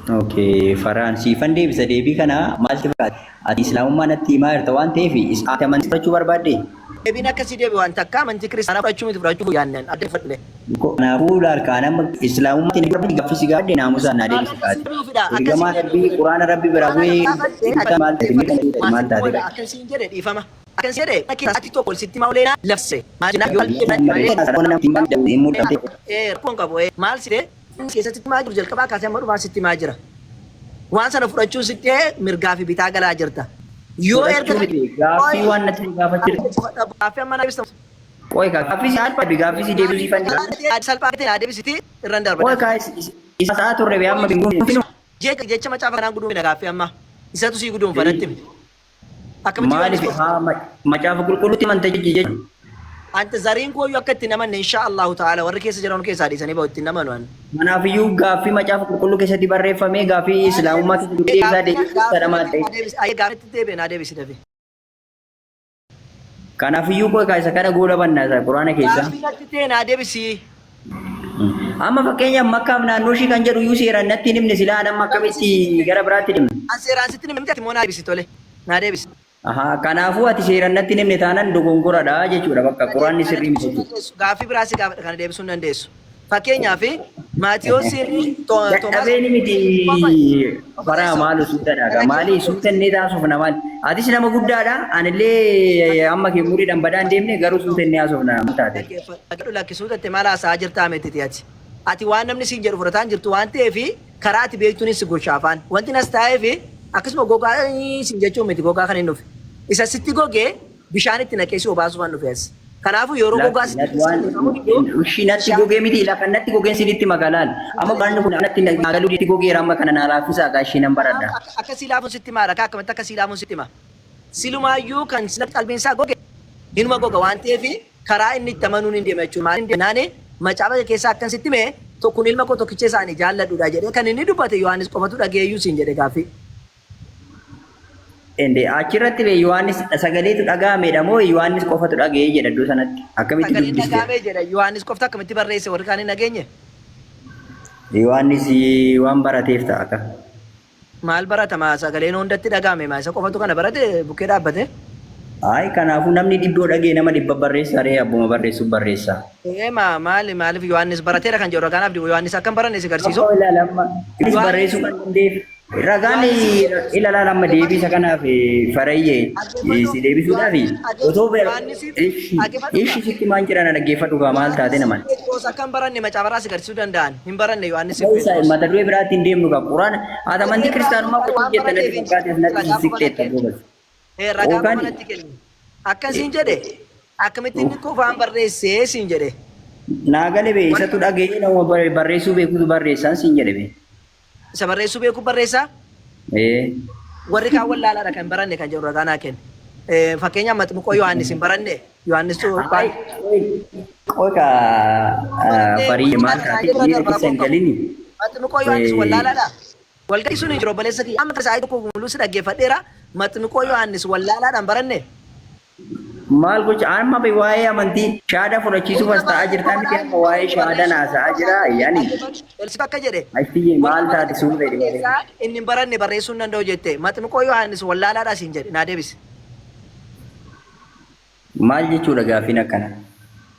Okay, Farhaan siifan deebisa deebii kana maal si fakkaata? Ati Islaamummaa natti himaa jirta waan ta'eef ati amantii fudhachuu barbaadde? Deebiin akkasii deebi waan takka amantii kiristaanaa fudhachuu miti fudhachuu yaannan adda fudhadhu. Kanaafuu laal kaan amma Islaamummaatti ni barbaadde gaaffii si gaafadhe naamusaan naa deebisi kaati. Ergamaa Rabbii Quraana Rabbi biraa bu'ee maal taate maal taate? Akkasiin jedhe dhiifama. Akkasiin jedhe ati tokko sitti maa oleenaa lafse maal jennaan yoo rakkoon qabu maal si keessatti himaa jiru jalqabaa kaasee amma dhumaa sitti himaa jira. Waan sana fudhachuun sitti mirgaa fi bitaa galaa jirta. Yoo erga Fudhachuu miti gaaffii waan natti gaafachuu gaaffii amma naa ibsa. Qoy kaa gaaffii si alpha gaaffii si deebisuu siifan Salphaa ta'e naa deebisiti irran darba. Qoy kaa isa sa'a turre bee amma binguun. Jecha jecha macaafa kanaan guduunfina gaaffii amma. Isatu sii guduunfa natti himi. Akkamitti Maaliif Yohaannis haa macaafa qulqulluutti amanta jechuudha. Anta zariin kooyyuu akka itti hin amanne insha Allahu ta'ala warri keessa jiran keessaa dhiisanii bahu itti hin amanu an. Kanaafiyyuu gaaffii macaafa qulqulluu keessatti barreeffamee gaaffii islaamummaa keessatti deebisaa deebisuu sadhamaa ta'e. Gaaffii itti deebi'e naa deebisi dafee. Kanaafiyyuu qoy kaa isa kana goola banna isa quraana keessaa. Gaaffii natti ta'e naa deebisi. Amma fakkeenyaaf makkaaf naannoo ishii kan jedhu iyyuu seeraan natti hin himne silaa amma akkamitti gara biraatti deemna. An seeraan sitti himte ati immoo naa deebisi tole. Naa deebisi. Ahaa, kanaafuu ati seeraan natti hin himne taanaan dogongoradha jechuudha bakka quraanni sirrii miti jechuudha. Gaaffii biraa si gaafadha kana deebisuu hin dandeessu. Fakkeenyaaf Maatiyoosiin Toomaas Dadhabeen miti faraa maalu suutadha. Maali suutannee taasofna maali? Atis nama guddaadha. Anillee amma kee muriidhaan badaa hin deemne garuu suutannee haasofna nama taate. Dhaggeeffadhu lakki suutatte maal haasa'aa jirtaa miti ati. Ati waan namni siin jedhu fudhataa hin jirtu waan ta'eef karaa ati beektuunis si gorsha afaan. Wanti nas taa'eef akkasuma gogaa siin jechuun miti gogaa kan hin dhufe. Isa sitti gogee bishaan itti naqee si obaasuufan dhufe as. Kanaafuu yeroo gogaa Lakki sitti natti waan dhiifamu didu ushi natti bishaan gogee miti ila kan natti gogeen sinitti magaalaan. Amma quraanni kun natti nagaluu itti gogeera amma kana naa laaffisaa gaa ishii nan Kanaaf baradha. akka akka sii laafuun sitti himaadha kaa akkamitti akka sii laafuun sitti hima. Silumaayyuu kan silatti qalbiin isaa goge hinuma goga waan ta'eef karaa inni itti amanuun hin deema jechuudha. Maal hin deemnaani macaafa kee keessaa akkan sitti hime tokko kun ilma koo tokkicha isa ani jaalladhudha jedhee kan inni dubbate Yohaannis qofatu dhaga'eeyyuu siin jedhe gaaffii. Ende achirratti bee Yohaannis sagaleetu dhaga'ameedha moo Yohaannis qofatu dhaga'ee jedha iddoo sanatti akkamitti Sagaleen dubbiste? dhaga'ame jedha Yohaannis qofti akkamitti barreesse warri kaan hin dhageenye? Yohaannis waan barateef ta'a akka. Maal barata maa sagaleen hundatti dhaga'ame maa isa qofatu kana barate bukkee dhaabbate? Ayi kanaafuu namni dhibboo dhaga'e nama dhibba barreessa ree abbuma barreessu barreessa. Ee maa maali maaliif Yohaannis barateera kan jedhu ragaan abdi Yohaannis akkam baranne si garsiisu? Tokko ilaala amma Yohaannis barreessuu kan danda'eef Ragaan ilalaan amma deebii isa kanaaf farayye si deebisuudhaaf otoo ishi sitti maan jedhan dhaggeeffadhu gaa maal taate naman. Phexros akka hin baranne macaafarraa si garsiisuu danda'an hin baranne Yohaannis fi Isa Phexros. mata duree biraatti hin deemnu gaa quraana ati amantii kiristaanummaa qofa jetta natti fakkaate natti sissiqxeetta goobas. Ragaa qofa Yookaan natti kenni. Akkan siin jedhe akkamitti inni qofaan barreessee siin jedhe. Naa gale bee isatu dhaga'ee nama barreessuu beekutu barreessaan siin jedhe bee. Isa barreessuu beeku barreessaa? Ee. Warri kaan wallaalaadha kan hin baranne kan jedhu ragaa naa kenni. Fakkeenyaaf Maxmiqoo Yohaannis hin baranne. Yohaannistu Ay, qoy ka farii maal taate miira keessa hin galini. Maxmiqoo Yohaannis wallaalaadha. Walgahii sun hin jiru obboleessa kiyya. Amma sa'aatii tokko muluu si dhaggeeffadheera. Maxmiqoo Yohaannis wallaalaadhaan baranne. Maal gocha amma be waa'ee amantii shaada fudhachiisuuf as ta'aa jirtaa miti amma waa'ee shaada naasa'aa jira yaani. Elsi bakka jedhe. Ashtiyyee maal taate suura jedhe malee. Keessaa inni hin baranne barreessuu hin danda'u jette. Maxmiqoo Yohaannis wallaalaadha siin jedhe naa deebisi. Maal jechuudha gaaffiin akkana?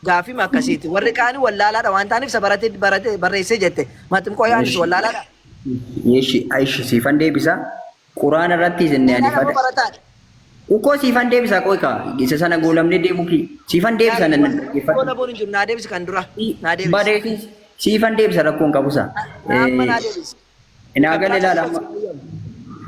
Gaaffiima akkasiiti. Warri kaanii wallaalaadha waan ta'aniif isa barate barate barreessee jette. Maxmiqoo Yohaannis wallaalaadha. Yeshi aishi siifan deebisa. Quraana irratti isin ani Wallaala moo fada. barataadha? Ukoo siifan deebisa qoy kaa isa sana goolamnee deemuu kii siifan deebisa nan dhaggeeffadhu. Gola boon hin jiru naa deebisi kan dura. Naa deebisi. Bareefi siifan deebisa rakkoon qabu sa. Amma naa deebisi. Naa gale ilaala amma.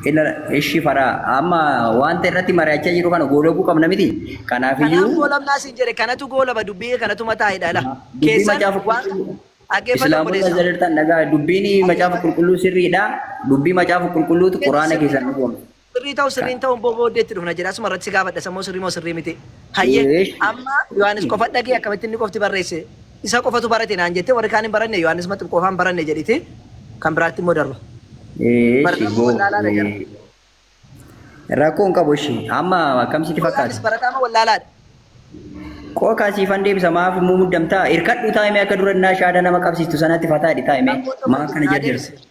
Ilaala ishi faraa amma wanta irratti mari'achaa jiru kana goolabuu qabna miti. Kanaaf Kanaafiyyuu goolabnaa siin jedhe kanatu goolaba dubbii kanatu mataa hidha la. dubbii Keessan macaafa waan qulqulluu dhaggeeffadhu Islaamota obboleessa. jalirtan dhagaa dubbiin macaafa qulqulluu sirriidha. Dubbii macaafa qulqulluutu quraana keessan dhugoomsa. Sirrii ta'u sirriin ta'u immoo booddeetti dhufna jedha. Asuma irratti si gaafadha isa immoo sirrii moo sirrii miti. Hayyee Eesh. amma Yohaannis qofa dhagee akkamitti inni qofti barreesse isa qofatu barate naan jettee warri kaan hin baranne Yohaannis maxxum qofaan baranne jedhiti kan biraatti immoo darba. Eesh Barreeffama goo. wallaalaadha jara. Rakkoo hin qabu ishee. Amma akkam sitti Yohaannis fakkaata? barataa moo wallaalaadha? Qooqaa siifan deebisa maaf immoo muddamtaa? Hirkadhu taa'imee akka dura innaa shaada nama qabsiistu sanatti fataa hidhi taa'imee. Rakkoon tokko Maa hin jiru akkana naa jarjarta? deebisi.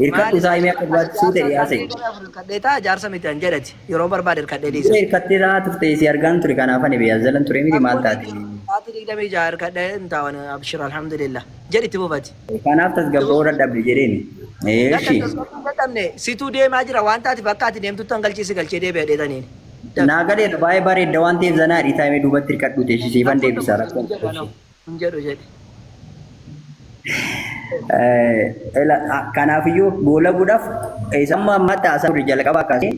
Hirkadhu Maali saayimee akka duraatti jaarsa suuta dhiyaase. sa'aatii 24 hirkadhee ta'a jaarsa miti an jedhati yeroo barbaade hirkadhee Dura dhiisa. hirkattee taa'aa turte si argaan ture kanaaf ani biyya jalan ture miti maal Rakkoon hin taate. jiru. Sa'aatii 26 hirkadhee hin taa'an abshir alhamdulillah jedhi itti fufati. Kanaaf tasgabba'uu dadhabde jedheeni. Lakki Eeshi. tasgabbii dadhabne situu deemaa jira waan taate bakka ati deemtutti hangalchiisi galchee deebi'a dheetaniin. Daf. Naa galeera baay'ee bareedda waan ta'eef zanaa dhiitaamee duubatti hirkadhu teessi siifan Rakkoon deebisa tokko hin rakkoon jiru hin jedhu anoo hin jedhu jedhi. Kanaafiyyuu goolabuudhaaf amma ammaatti haasaa turre jalqaba kaasee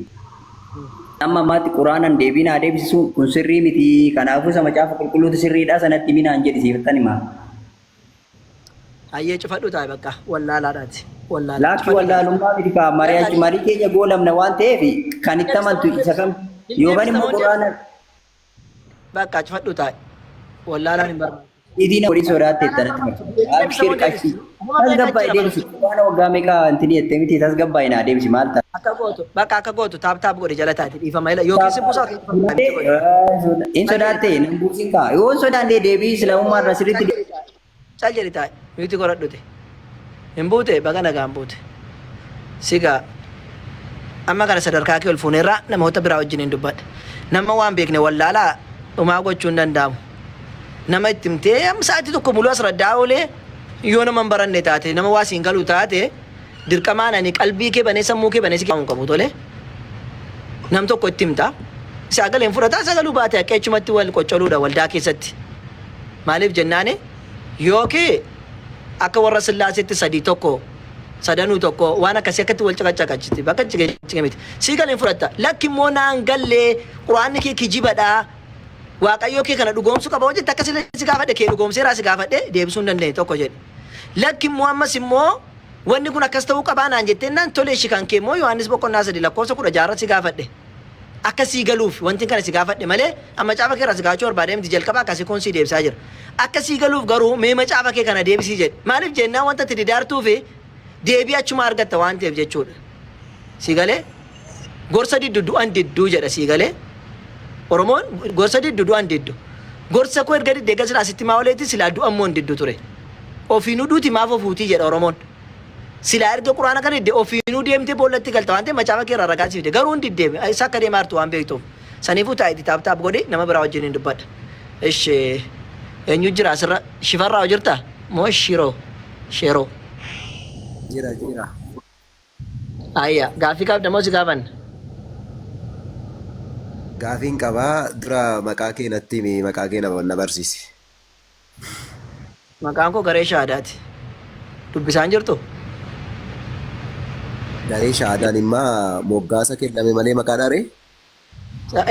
amma ammaatti quraanan deebii naa deebisisu kun sirrii miti kanaafuu isa macaafa qulqulluutu sirriidha sanatti himi naan jedhi siiftan hima. Hayyee cufadhu taa'e bakka wallaalaadhaati. Wallaala Laakki cufadhu taa'e. wallaalummaa miti kaa Bakka marii keenya goolamna waan ta'eef kan itti deebista amantu moo isa kam hin yookaan deebista immoo moo hin deebista? quraana Bakka cufadhu taa'e. Wallaalaan hin barbaachisu. Idiin horii sodaatte Wallaalaan tanatti barbaachisu. marti. Deebii deebista Abshir moo hin qashti. deebistu? Nama meeqa Tasgabbaa'e jira deebisi. barsiisu? Quraana waggaa meeqa intini jettee miti tasgabbaa'e naa deebisi maal ta'a. Akka gootu bakka akka gootu taap taap godhi jala taati dhiifama ila yookiin si buusaa yookiin cufadhu taa'e godhi. Hin sodaatte nan buusin kaa. Yoo hin sodaanne deebii islaamummaa irraa Cal sirriitti jedhi taa'e. Cal jedhi taa'e. Miti godhadhute. Hin buute baga nagaan buute. Sigaa amma kana sadarkaa kee ol fuuneerraa namoota biraa wajjin hin dubbadhe. Nama waan beekne wallaalaa dhumaa gochuu hin danda'amu. Nama itti himtee amma sa'aatii tokko muluu as raddaa oolee yoo nama hin baranne taate nama waa siin galu taate dirqamaan ani qalbii kee banee sammuu kee banee si hin qabu tole. Nam tokko itti himta. Isaa galee hin fudhata isa galuu baate akka achumatti wal qoccoluudha waldaa keessatti. Maaliif jennaani yookiin akka warra sillaaseetti sadii tokko sadanuu tokko waan akkasii akkatti wal caqacaqachiti bakka cike miti. Sii galee hin fudhatta. Lakki immoo naan gallee quraanni kee kijibadhaa. Waaqayyoo kee kana dhugoomsuu qaba hojjette akka si gaafadhe kee dhugoomseeraa si gaafadhe deebisuu hin dandeenye tokko jedhe. Lakki immoo ammas immoo wanni kun akkas ta'uu qabaa naan jettee naan tole ishi kan kee immoo Yohaannis boqonnaa 3 lakkoofsa 16 si gaafadhe. Akka sii galuuf wanti kana si gaafadhe malee amma macaafa kee irraa si gaafachuu barbaadee miti jalqaba akkasii koon sii deebisaa jira. Akka sii galuuf garuu mee macaafa kee kana deebisii jedhe. Maaliif jennaan wanta itti didaartuu fi deebii achuma argatta waan ta'eef jechuudha. Sii galee gorsa diddu du'an didduu jedha sii galee. Oromoon gorsa diddu du'an diddu. Gorsa koo erga diddee egaa silaa sitti maa oleeti silaa du'an moo hin diddu ture. Ofiinuu duuti maaf ofuutii jedha Oromoon. Silaa erga quraana kana didde ofiinuu deemtee boollatti galta waan ta'eef macaafa kee irraa ragaa siif fide. Garuu hin diddeeme. Isa akka deemaa jirtu waan beektuuf. Saniifuu taa'itii taap taap godhi nama biraa wajjin hin dubbadha. Ishi eenyu jira asirra? Shifarraa jirta? Moo shiroo? Sheroo. Jira jira. Ayya gaaffii qabda moo si gaafanna? Gaafiin qabaa dura maqaa kee natti himi maqaa kee na na barsiisi. Maqaan koo Garee Shahaadaati. Dubbisaan jirtu? Garee Shahaadaan immaa moggaasa kenname malee maqaa dha ree?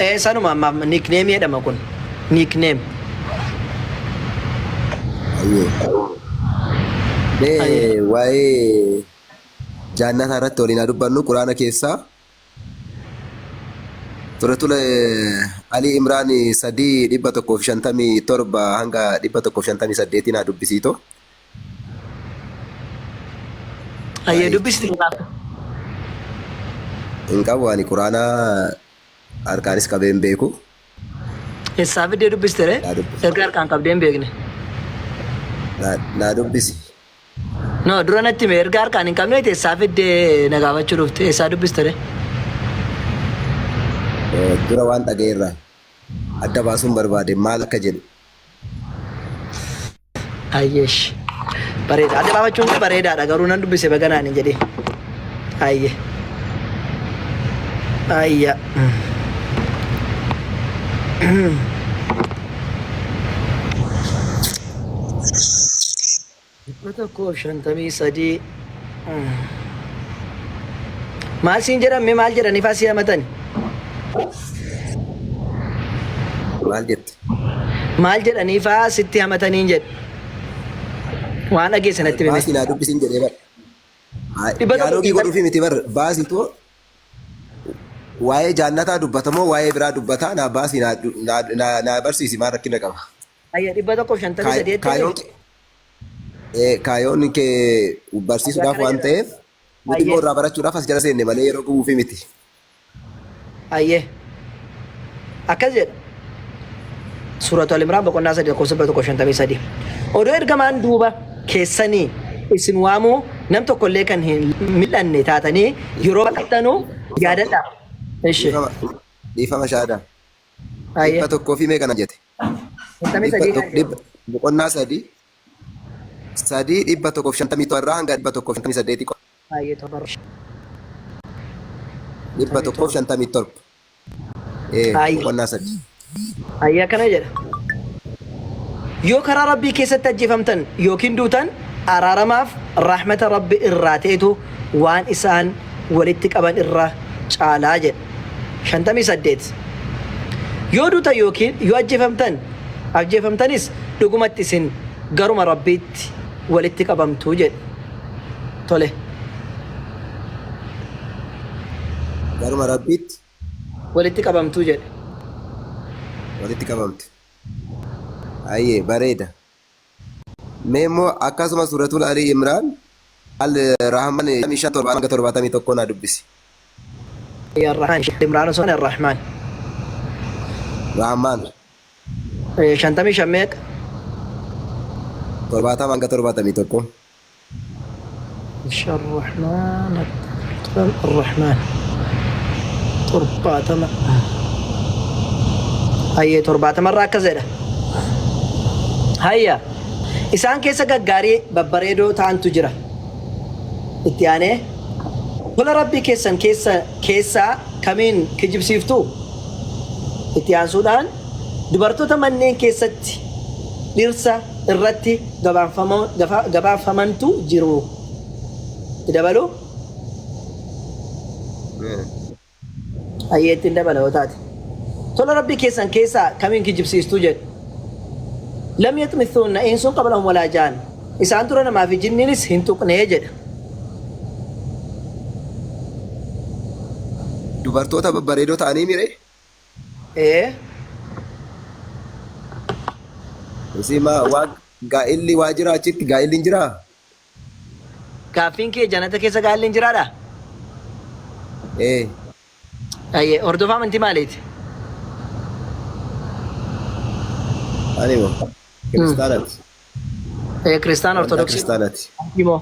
Ee sanuma ammaaf nickname jedhama kun. Nickname. Ayyee. Mee Ayyee. waa'ee jaannataa irratti waliin haa dubbannu quraana keessaa Suratul Ali Imraan 3 157 hanga 158 naa dubbisiitoo. Ayyee Waa'ee dubbisiti kitaaba. Hin qabu ani quraana harkaanis qabee hin beeku. Eessaa fiddee dubbiste ree? Naa dubbisi. Erga harkaan qabdee hin beekne. Naa naa dubbisi. No dura natti hime erga harkaan hin qabne eessaa fiddee na gaafachuu dhufte eessaa dubbiste ree? Eh, Dura waan dhaga'eerraa adda baasuun barbaade maal akka jedhu. Ayyeesh. Bareeda. Adda baafachuun kee bareedaadha garuu nan dubbise baga naan hin jedhin. Ayye. Ayya. 153. Maal siin jedhan mee maal jedhanii faa si hamatani? Maal jette? Maal jedhanii faa sitti hamataniin jedhe. Waan dhageesse natti himi. Baasii naa dubbisiin jedhee bar. Dhibba tokko Diyaaloogii godhuufi miti bar baasii too waa'ee jaannataa dubbata moo waa'ee biraa dubbataa naa baasii naa naa naa barsiisi maal rakkina qaba. Ayya 153 jettee Kaayoon kaayoon kee barsiisuudhaaf akkana waan jedha. ta'eef nuti immoo Ayyee. irraa barachuudhaaf as jala seenne malee yeroo gubuufi miti. Ayyee. Akkas jedha. Suuratu Al-Imraan boqonnaa 3 lakkoofsa 153. Odoo ergamaan duuba keessanii isin waamuu Nam tokko illee kan hin mil'anne taatanii yeroo baqattanu yaadadhaa. Ishi. Dhiifama dhiifama shaadaa. Ayyee. Dhibba tokkoo fi meeqa na jette? Shantamii Dhibba sadii tokko kan jedhu. dhibba boqonnaa sadii sadii dhibba tokkoof shantamii torba irraa hanga dhibba tokkoof shantamii saddeetii qofa. Baay'ee torba. Dhibba Shantamii tokkoof torba. shantamii torba. Ee Ayyee. boqonnaa sadii. Ayyee akkana jedha. Yoo karaa Rabbii keessatti ajjeefamtan yookiin duutan araaramaaf rahmata Rabbi irraa ta'etu waan isaan walitti qaban irra caalaa jedha. 58. Yoo duutan yookiin yoo ajjeefamtan ajjeefamtanis dhugumatti isin garuma Rabbiitti walitti qabamtu jedhe. Tole. Garuma Rabbiitti Walitti qabamtu jedhe. walitti qabamtu. Ayyee bareeda. Mee immoo akkasuma suuratul Ali Imraan Al Rahman 57 hanga 71 naa dubbisi. Ya Rahmaan Imraan osoo hin Rahmaan. Rahmaan 55 meeqa? 70 hanga 71. Rahmaan Rahmaan 70. Hayyee 70 irraa akkas jedha. Hayya isaan keessa gaggaarii babbareedoo ta'antu jira. Itti aanee tola Rabbii keessan keessa keessaa kamiin kijibsiiftu? Itti aansuudhaan dubartoota manneen keessatti dhirsa irratti gabaanfamantu jiru. Itti dabaluu? Hayyee ittiin dabala yoo taate. Tola Rabbii keessan keessaa kamiin kijibsiistuu jedhe. Lam yaxmithuunna insun qablahum walaa jaan. Isaan dura namaa fi jinniinis hin tuqne jedha. Dubartoota babbareedoo ta'anii miree? Ee. Isii maa waa gaa'illi waa jira achitti gaa'illi hin jiraa? Gaaffiin kee janata keessa gaa'illi hin jiraadha? Ee. Ayyee hordofaa amantii maaliiti? Ani moo kiristaanati. Ee kiristaana Amantaa ortodoksii kiristaanati. moo?